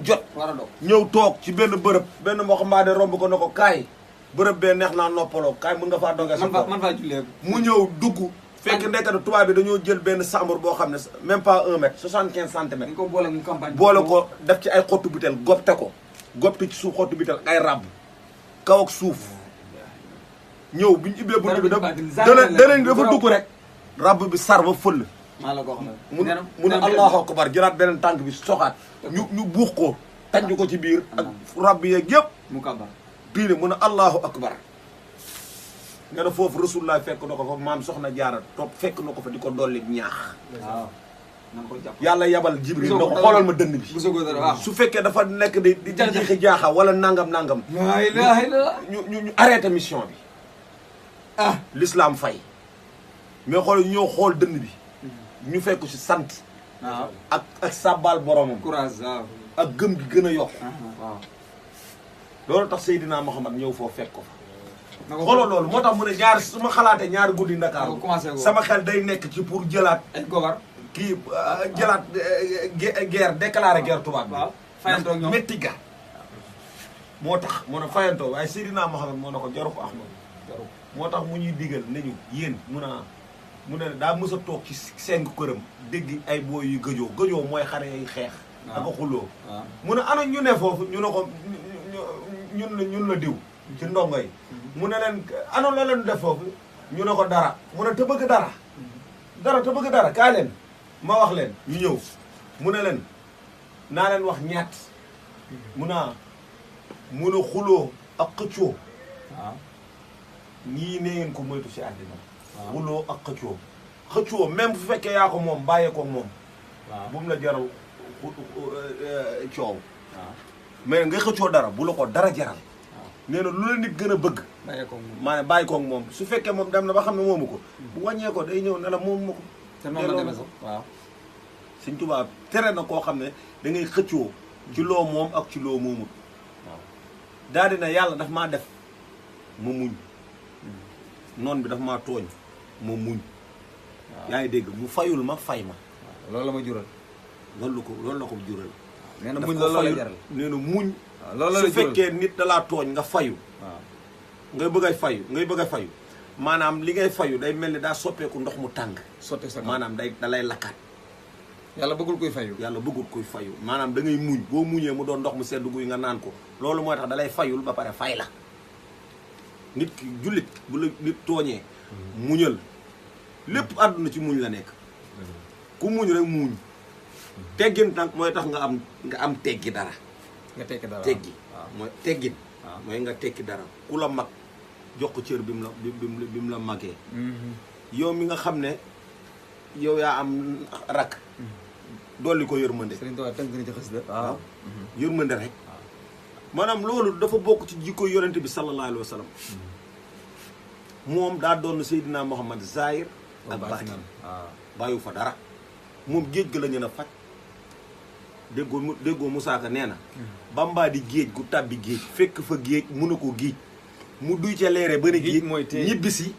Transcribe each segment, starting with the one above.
jot ñëw toog ci benn bërëb benn waxambaane romb ko ne ko kaay bërëb bee neex naa noppaloo kaay mun nga faa dogee sa bopp man faa jullee mu ñëw dugg fekk ndekete tubaab bi dañoo jël benn chambre boo xam ne même pas 1 mètre 75 centimètres dañ ko boole mu campagne boole ko def ci ay xottu butéel gopte ci suuf xottu butéel ay ràbb kaw ak suuf ñëw bi ñu ubbee bunt bi danañ dafa dugg rek ràbb bi sar ba fëll maa la ko xam mu ne allahu akbar jëlaat beneen tànk bi soxaat ñu buux ko tanj ko ci biir ak ràbb yeeg yëpp mu kabar diine mu ne allahu akbar nga ne foofu rasulullah fekk na ko fa maam soxna jaara topp fekk na ko fa di ko dolli ñaax waaw yàlla yabal jibril na ko xoolal ma dënn bi su fekkee dafa nekk di jiixi jaaxa wala nangam laa ilaaha illallaah ñu arrêté mission bi l'islam fay mais xool ñu ñëw xool dënn bi ñu fekk si sant waaw ak sàbbaal boromam courage waaw ak gëm gi gën a yokk waaw loolu tax Seydina Muhammad ñëw foofu fekk ko fa xoolal loolu moo tax mu ne ñaari su ma xalaatee ñaari guddi Ndakaaru sama xel day nekk ci pour jëlaat ay gobar kii jëlaat guerre déclaré guerre tubaab bi fayantoo ñoom métti ga moo tax mu ne fayantoo waaye Seydina Muhammad moo ne ko jaru ko Ahmad jaru moo tax mu ñuy digal nañu yéen mu ne daa mës a toog ci seng këram dégg ay booy yu gëjoo mooy xare yi xeex aka xulloo mu ne ana ñu ne foofu ñu ne ko ñun la diw ci ndongo yi mu ne leen ana la leen def foofu ñu ne ko dara mu ne te bëgg dara kaay leen ma wax leen ñu ñëw mu ne leen naa leen wax ñaat mun a xuloo ak xëccoo ñii ne ngeen ko moytu si àddina xuloo ak xëccoo même bu fekkee yaa ko moom bàyyee ko moom bu mu la jaral coow mais nga xëccoo dara bu la ko dara jaral nee na lu la nit gën a bëgg maanaam bàyyi koog moom su fekkee moom dem na ba xam ne moomu ko bu wàññee ko day ñëw ne la moom ma ko waaw Sëñ Tuubaa tere na koo xam ne da ngay xëccoo ci loo moom ak ci loo moomut waaw daal dina yàlla daf maa def ma muñ noon bi daf maa tooñ ma muñ yaa ngi dégg mu fayul ma fay ma loolu la ma jural loolu la ko jural nee na muñ loolu la jaral nee na muñ loolu su fekkee nit dalaa tooñ nga fayu ngay bëgg a fayu maanaam li ngay fayu day mel ni daa soppeeku ndox mu tàng sotti sa maanaam da lay lakkaat yàlla bëggul kuy fayu maanaam da ngay muñ boo muñee mu doon ndox mu sedd guy nga naan ko loolu mooy tax da lay fayul ba pare fay la nit ki jullit bu la nit tooñee muñal lépp àdduna ci muñ la nekk ku muñ rek muñ teggin nag mooy tax nga am teggi dara teggi mooy teggin mooy nga tekki dara ku la mag jox ko cër bi mu la magee yow mi nga xam ne yow yaa am rakk dolli ko yërmande waaw yërmande rek maanaam loolu dafa bokk ci jikko yonente bi sallallahu alayhi wa sallam moom daa doon Seydina Muhammad zahir ak baatin bàyyu fa dara moom géej ga la ñu a faj déggoo Musaa Ka nee na Bamba di géej gu tàbbi géej fekk fa géej mun a ko géej mu duy ca leere ba ne géej ñibbisi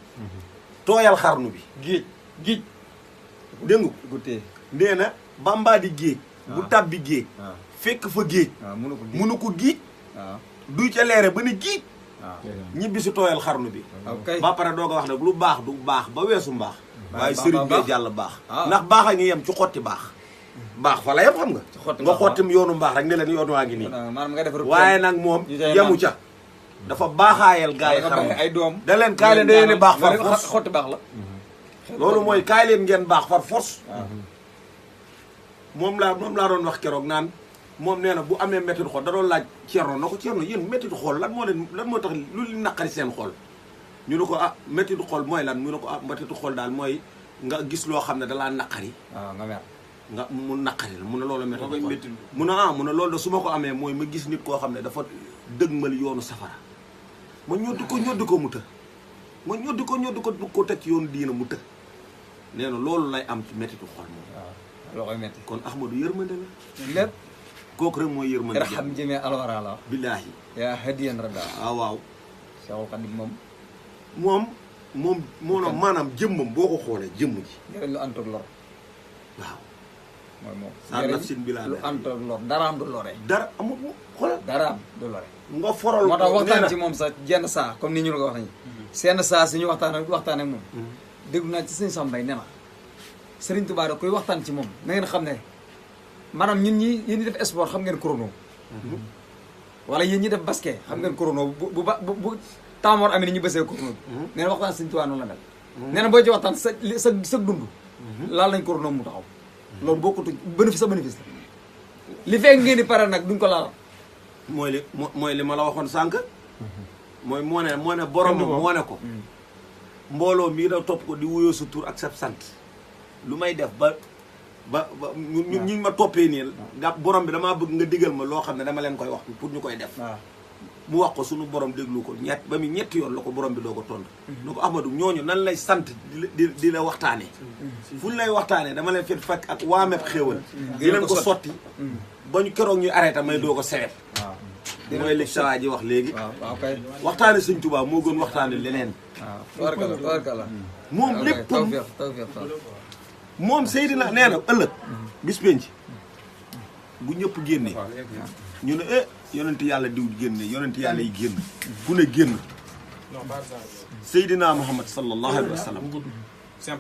tooyal xarnu bi géej dégg nga nee na Bamba di géej gu tàbbi géej fekk fa géej mun a ko géej duy ca leere ba ne géej ñibbisi tooyal xarnu bi ba pare doo ko wax nag lu baax du baax ba weesu mbaax waaye sëriñ bee jàll baax ndax baax a ngi yem ci xotti baax fa la yem xam nga nga xottim yoonu mbaax rek ne leen yoonu waa ngi nii waaye nag moom yemu ca dafa baaxaayal gaa yi xam ay doom da leen kaay leen da leen baax far force xotti baax la loolu mooy kaay leen ngeen baax far force moom laa doon wax keroog naan moom nee na bu amee méttitu xol da doon laaj Cerno na ko Cerno yéen méttitu xol lan moo tax lu li naqari seen xol ñu ne ko méttitu xol mooy lan mu ne ko méttitu xol daal mooy nga gis loo xam ne dalaa naqari nga mer nga mu naqari la mu ne loolu méttitu xol mu ne loolu da su ma ko amee mooy ma gis nit koo xam ne dafa dëgmal yoonu safara ma ñoddi ko mu të ma ñoddi ko bu ko teg ci yoonu diina mu të nee na loolu lay am ci méttitu xol moom loo koy métti kon Ahmadou yërmande la lépp kooku rek mooy yërmande irham jëmee alwara la billaahi yaa hadiyan rada waaw Seexul Xadim moom maanaam jëmmam boo ko xoolee jëmm ji njëriñ lu antoog lor waaw mooy moom saa nafsin bi laa lu ànd ak lor dara am du lore dara amul xoolal dara am du lore nga forol moo tax waxtaan nee ci na moom sax jenn saa comme ni ñu la ko wax nañu seen saa si ñu waxtaan ak moom déglu naa ci sëñ Sambay nee na Serigne Touba da koy waxtaan ci moom na ngeen xam ne maanaam ñun ñi yéen ñi def sport xam ngeen chrono wala yéen ñi def basket xam ngeen chrono bu taamoor amee ni ñu bësee chrono bi nee na waxtaan Serigne Touba noonu la mel nee na boo ci waxtaan sa dund laal nañ chrono mu taxaw loolu bokkatu bénéfice sa bénéfice la li fekk ngeen di pare nag duñ ko laal mooy li ma la waxoon sànq mooy moo ne borom moo ne ko mbooloo mii da topp ko di wuyoo sa tur ak sa sant lu may def ba ñu ma toppee nii nga borom bi damaa bëgg nga digal ma loo xam ne dama leen koy wax pour ñu koy def mu wax ko suñu borom déglu ko ba mu ñetti yoon la ko borom bi doo ko tontu nu ko Ahmadou ñooñu nan lay sant di la waxtaanee fu ñu lay waxtaanee dama leen fekk ak waameb xéewal di leen ko sotti ba ñu keroog ñuy arrêté may doo ko sewet mooy li saa ji wax léegi waxtaane Sëñ Tuubaa moo gën waxtaane leneen tabarkalla moom lépp tawfeex moom Seydina nee na ëllëg bis penc bu ñëpp génnee ñu ne yonenti yàlla diw génne yonenti yàlla yi génn ku ne génn Seydina Muhammad sallallahu alayhi wa sallam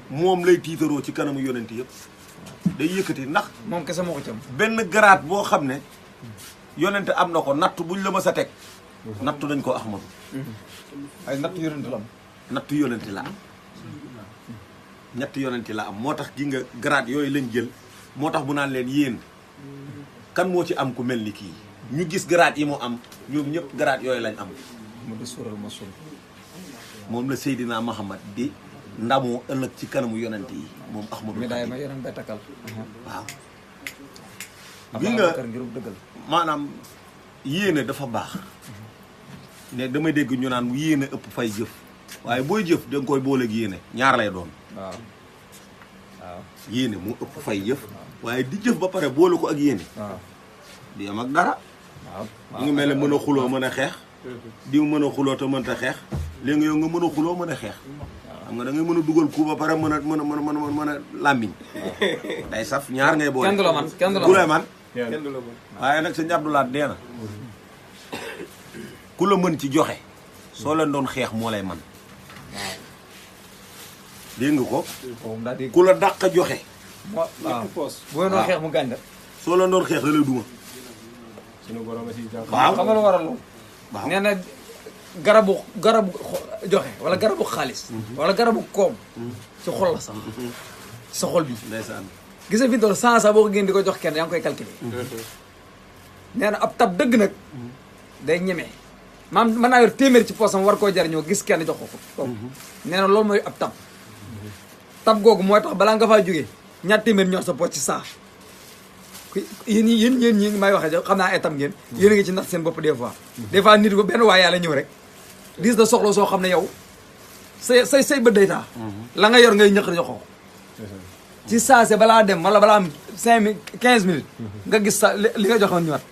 moom lay tiitaroo ci kanamu yonenti yëpp day yëkkati ndax moom kese moo ko cam benn garaat boo xam ne yonente am na ko natt buñ la mës a teg nattu dañ ko Ahmadu ay natt yonente la am nattu yonente la am ñetti yonente la am moo tax gi nga garaat yooyu lañ jël moo tax mu naan leen yéen kan moo ci am ku mel ni kii ñu gis garaat yi mu am ñoom ñëpp garaat yooyu lañ am mu di suural ma sul moom la Seydina Muhammad di ndamoo ëllëg ci kanamu yonente yi moom Ahmadu mi daay ma yonen bay takkal waaw gi nga ngirub dëggal maanaam yéene dafa baax ne damay dégg ñu naan yéene ëpp fay jëf waaye booy jëf da nga koy booleeg yéene ñaar lay doon waaw yéene mu ëpp fay jëf waaye di jëf ba pare boole ko ak yéene waaw di am ak dara waaw mu ngi mel ne mën a xuloo mën a xeex diw mën a xuloo te mënta xeex léegi yow nga mën a xuloo mën a xeex xam nga da ngay mën a dugal ku ba pare mën a làmmiñ day saf ñaar ngay boole kenn du la man kenn du la ku lay man waaye nag sëñ Abdoulaye nee na ku la mën ci joxe soo leen doon xeex moo lay man dégg nga ko ku la dàq joxe waaw bu ngeen doon xeex mu gaañ la soo leen doon xeex da lay duma waaw xam nga lu waral loolu waaw nee na garabu joxe wala garabu xaalis wala garabu koom ci xol la sax sa xol bi ndeysaan gis nga fi mu toll sans boo ko génn di ko jox kenn yaa ngi koy calculer nee na ab tab dëgg nag day ñemee maam mën naa yor téeméer ci poosam war koo jariñoo gis kenn jox ko nee na loolu mooy ab tab googu mooy tax balaa nga faa jógee ñaar téeméer ñoo sa poos ci saa yéen ñi may waxee xam naa ay tam ngeen yéen a ngi ci natt seen bopp des fois nit ko benn waay yàlla ñëw rek diis da soxla soo xam ne yow say bët day taa la nga yor ngay ñëq jox ko ci saase balaa dem wala balaa am 15 minutes nga gis sa li nga joxoon ñëwaat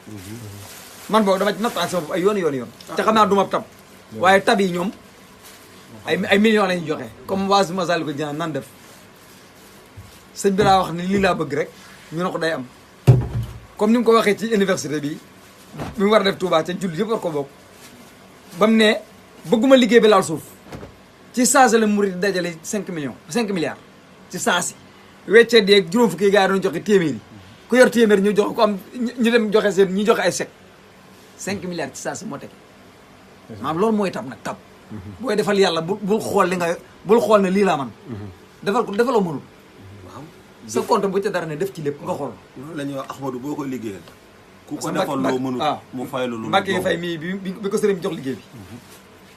man boog dama ci nattaan sama bopp ay yoon te xam naa du ma tab waaye tab yi ñoom ay millions la ñuy joxe comme waa si masali ko jina nan def sëñ bi laa wax ni lii laa bëgg rek ñu ne ko day am comme ni mu ko waxee ci université bi mu war a def Touba ca jullit yëpp war ko bokk ba mu ne bëgguma liggéey bi laal suuf ci saase la murid dajale 5 milliards ci saasi weccee deeg juróom fukki gars yi doon joxe téeméer yi ku yor téeméer ñu joxe ko am ñu dem joxe seen ñu joxe ay chèque 5 milliards ci saasi moo teg maanaam loolu mooy tab nag tab booy defal yàlla bul xool li nga bul xool ne lii laa man defal ko defaloo mënul waaw sa compte bu ca dara ne def ci lépp nga xool loolu la ñuy wax Ahmadou boo koy liggéeyal ku ko defal loo mënul mu fay la lu Mbacke Faye mii bi ko sëriñ bi jox liggéey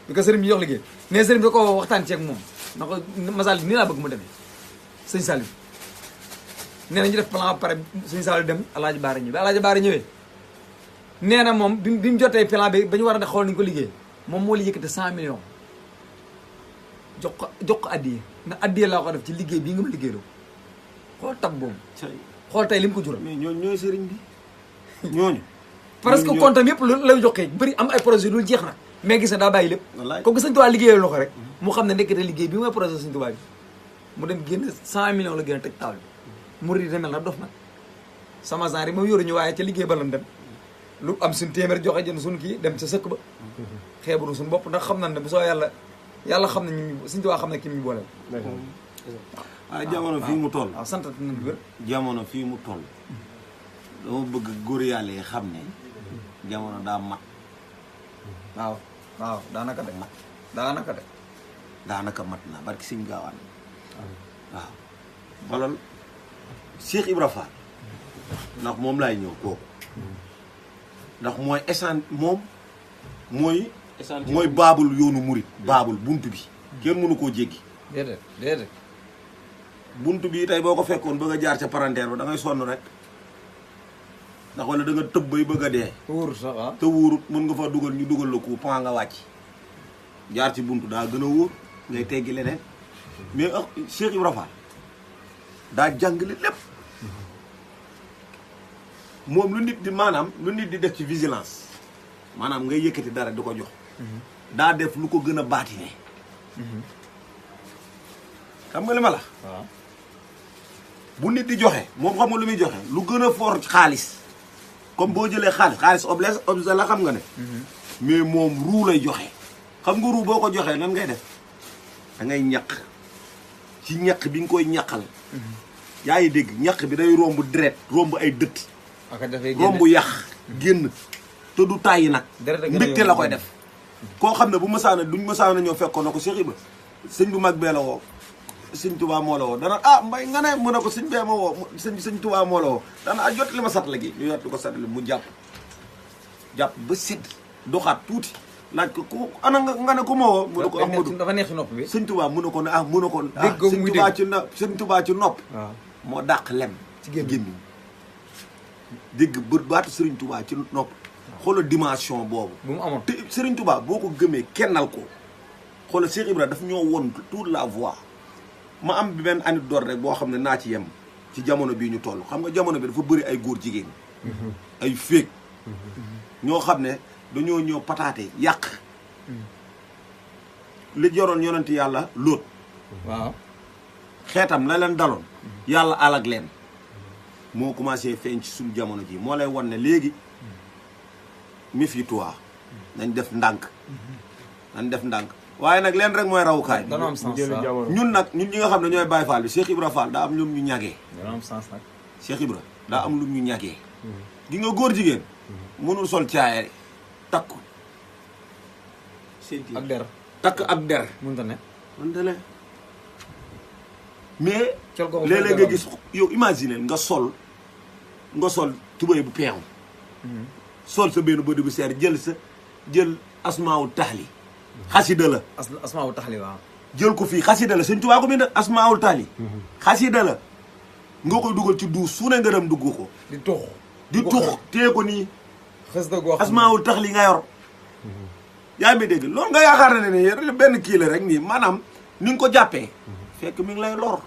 bi ko sëriñ bi jox liggéey mais sëriñ bi da ko waxtaan ceeg moom na ko masal nii laa bëgg mu demee sëñ Saliou nee na ñu def plan ba pare sëñ Saliou dem Alaaji Baara ñëw bi Alaaji Baara ñëwee nee na moom bi mu jotee plan bi ba ñu war a xool ni ñu ko liggéey moom moo li yëkkate 100 millions jox ko addiye na addiye laa ko def ci liggéey bii nga ma liggéeyloo xool tab boobu xool tey li mu ko jural mais ñooñu ñooy sëriñ bi ñooñu parce que compte am yëpp lay joxee bëri am ay projet dul jeex nag mais gis na daa bàyyi lépp comme que Sëñ Tuubaa liggéeyal na ko rek mu xam ne nekkate liggéey bi mooy projet Sëñ Tuubaa bi mu dem génn 100 millions la gën a teg taal bi murid yi mel na dof nag sama genre yi ma yoruñu waaye ca liggéey ba lan dem lu am suñ téeméer joxe jënd suñ kii dem ca sëkk ba xeebunu suñ bopp ndax xam nañ ne bu soo yàlla xam ne ñu suñ tuwaa xam ne ki ñu booleel waaw jamono fii mu toll waaw sant nañ wér jamono fii mu toll dama bëgg góor yàlla yi xam ne jamono daa mat waaw daanaka de daanaka mat na barki Sëñ Gaawaan waaw xoolal Cheikh Ibra Fall ndax moom laay ñëw kooku ndax mooy essence moom mooy baabul yoonu murit baabul bunt bi kenn mënu koo jéggi déedéet bunt bi tey boo ko fekkoon bëgg a jaar ca palanteer ba da ngay sonn rek ndax wala da nga tëb bay bëgg a dee wóorut sax waaw te wóorut mën nga fa dugal ñu dugal la ko pan nga wàcc jaar ci bunt daa gën a wóor ngay teggi leneen mais Cheikh Ibra Fall daa jàngale lépp moom lu nit di def ci vigilance maanaam ngay yëkkati dara di ko jox daa def lu ko gën a baatine xam nga li ma la waaw bu nit di joxe moom xam nga lu muy joxe lu gën a fort xaalis comme boo jëlee xaalis objet la xam nga ne mais moom ruu lay joxe xam nga ruu boo ko joxee nan ngay def da ngay ñaq ci ñaq bi nga koy ñaqal yaa ngi dégg ñaq bi day romb deret romb ay dëtt romb yàq génn te du tàyyi nag mbégte la koy def koo xam ne bu mësaana duñ mësaana ñoo fekkoon na ko Cheikh Ibra sëñ bu mag bee la woo sëñ Tuubaa moo la woo dana mbay nga ne mu ne ko sëñ bee ma woo sëñ Tuubaa moo la woo dana jot li ma satla gi ñu yot li ko satla mu jàpp ba sedd doxaat tuuti laaj ko ku ana nga ne ko ma woo mu ne ko Ahmadu dafa neex ci nopp bi sëñ Tuubaa mu ne ko ne mu ne ko sëñ Tuubaa ci nopp moo dàq lem ci gémmiñ dégg baatu Sëriñ Tuubaa ci nopp xoolal dimension boobu bu mu amoon te Sëriñ Tuubaa boo ko gëmee kennal ko xoolal Cheikh Ibra daf ñoo won toute la voie ma am bi benn anecdote rek boo xam ne naa ci yem ci jamono bii ñu toll xam nga jamono bi dafa bëri ay góor jigéen ay féeg ñoo xam ne dañoo ñëw pataate yàq li joroon yonent yàlla lóot waaw xeetam la leen daloon yàlla alag leen moo commencé feeñ ci suñu jamono ji moo lay won ne léegi méfie-toi nañ def ndànk waaye nag leen rek mooy rawukaay dana am sens ñun ñi nga xam ne ñooy Baye Fall bi Cheikh Ibra Fall daa am lu ñu ñagee dana am sens nag Cheikh Ibra daa am lu ñu ñagee gi nga góor jigéen mënul sol caaye takk ak der takk ak der mënta ne mais léeg-léeg nga gis yow imaginer nga sol tubéy bu peew sol sa benn body bu seer jël asmaawul taxli xasida la asmaawul taxli waaw jël ko fii xasida la Sëñ Tuubaa ko bind asmaawul taxli xasida la nga koy dugal ci duus su ne nga dem dugg ko di tux téye ko nii asmaawul taxli nga yor yaa ngi dégg loolu nga yaakaar ne ne benn kii la rek nii maanaam ni nga ko jàppee fekk mi ngi lay lor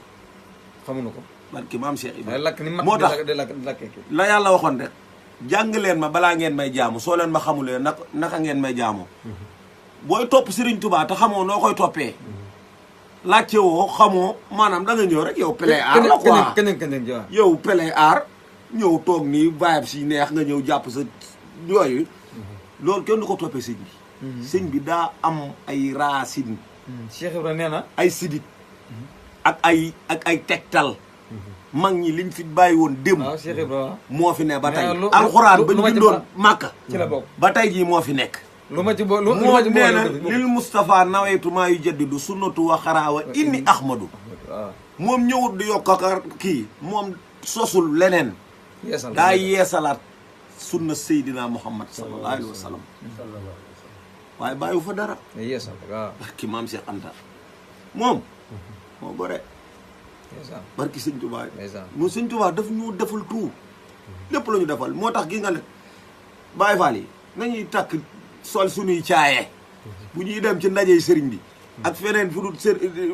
xamuñu ko barki maam Cheikh Ibrahima lakk ni moo tax lakkee la yàlla waxoon rek jàng leen ma balaa ngeen may jaamu soo leen ma xamulee naka ngeen may jaamoo booy topp Serigne Touba te xamoo noo koy toppee laajte woo xamoo maanaam da nga ñëw rek yow pele aar la quoi keneen yow pele aar ñëw toog nii vibe si neex nga ñëw jàpp sa yooyu loolu kenn du ko toppee sëñ bi sëñ bi daa am ay racine Cheikh Ibrahima nee na ay sidit ak ay tegtal mag ñi liñ fi bàyyi woon démb Cheikh Ibrahima moo fi ne ba tey alxuraan ba ñu bindoon màkka ci la bokk ba tey jii moo fi nekk lu ma ci moo nee na lil Moustapha nawaytu maa yu jaddidu sunnatu wa xaraawa inni ahmadu moom ñëwut di yokk ak kii moom sosul leneen daa yeesalaat sunna Seydina Muhammad sallallahu alayhi wa sallam waaye bàyyiwu fa dara yeesal waaw barki maam Cheikh Anta moom moo gore barki Sëñ Tuubaa moom Sëñ Tuubaa daf ñu defal tout lépp la ñu defal moo tax gi nga ne Baay Faal yi nañuy takk sol suñuy caaye bu ñuy dem ci ndajey sëriñ bi ak feneen fu dul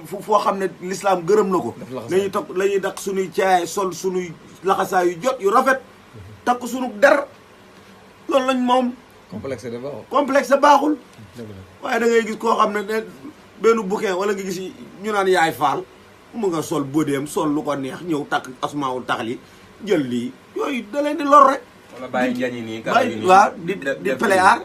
foo xam ne lislaam gërëm na ko nañuy takk la ñuy dakk suñuy caaye sol suñuy laxasaa yu jot yu rafet takk suñu der loolu lañ moom complexe baaxul waaye da ngay gis koo xam ne benn bouquin wala nga gis ñu naan yaay faal mu nga sol bodéem sol lu ko neex ñëw takk asmaawul taxli jël lii yooyu da leen di lor rek wala bàyyi njañi nii bàyyi waaw di pele aar